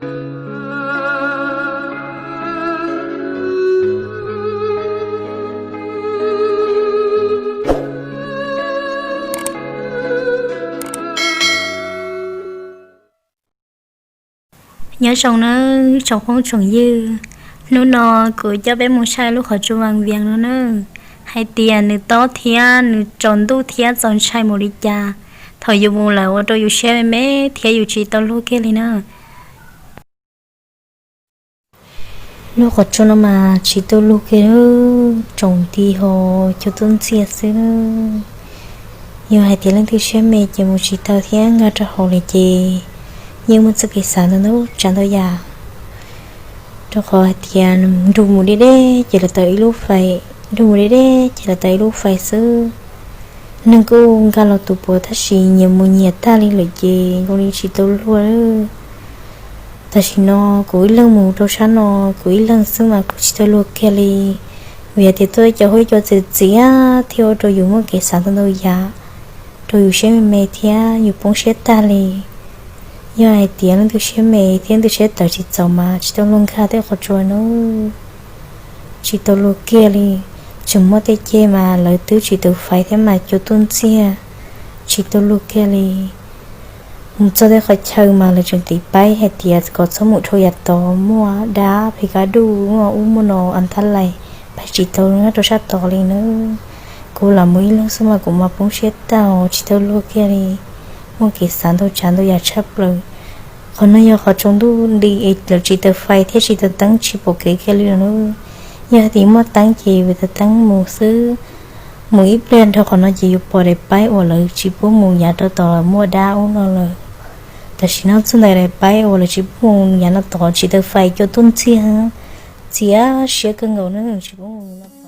Nyob zoo nawb tsoom phooj tsoom ywg, hnub no kuv coj peb mus saib lub qhov tsua Vaj Vias no na, hais tias nws tob thiab nws tsaus ntuj thiab txaus ntshai mus li cas. Thaum yus mus lawm ua rau yus siab me me thiab yus tsis tau luag kiag li na. Lub qhov tsua no mas tsis tau luag kiag, tsaus nti ho cua tuaj ntxiag xwb. Yog hais tias leej twg siab me ces mus tsis tau thiab nkag rau hauv lawm ces yeej muaj txoj kev xav ntau ntau tsav ntau yam. Rau qhov hais tias nrug mus deb deb ces los tau ib lub fais, nrug mus deb deb ces los tau ib lub fais xwb. Neeg kuj nkag los tus puav tab sis nyias mus nyias tag li lawm ces zoo li tsis tau luag. Tam sim no kuv ib leeg mus rau sab no, kuv ib leeg xwb mas kuv tsis tau luag kiag li. Vim hais tias tuaj cov huab cua txias txias thiab ua rau yus muaj kev xav ntau ntau yam, rau yus siab me me thiab yus poob siab tag li. Yog hais tias leej twg siab me thiab leej twg siab tawv tsis txaus mas tsis tau luag nkag tej qhov tsua no, tsis tau luag kiag li. Tseem muaj tej ceg mas lawv twb tsis taus fais thiab mas cua tuaj ntxiag, tsis tau luag kiag li. Mus txog tej qhov chaw mas lawv tseem tiv paib hais tias kom txhob mus dhau yav tod, muaj dab phem kaj duj, muaj ub muaj no a ntab lais, pab tsis tau nyob rau sab tod li na. Kuv lam mus ib leeg xwb mas kuv mas poob siab tag, tsis tau luag kiag li. Muaj kev xav ntau tsav ntau yam tshaj plaws. Qhov no yog qhov tsaus ntuj nti es lawv tsis taus fais thiab tsis taus teeb tsis pom kev kiag li lawm na. Yog hais tias muaj teeb ces yus taus teeb mus xwb. Mus ib pliag dhau qhov no ces yus pom daim paib uas lawv tsis pub mus yav rau tom muaj dab ub no lawm. Tam sim no txog ntawm daim paib uas lawv tsis pub mus yav no tod, tsis taus fais, cua tuaj ntxiag, txias siab kawg nkaus na, tsis pub mus.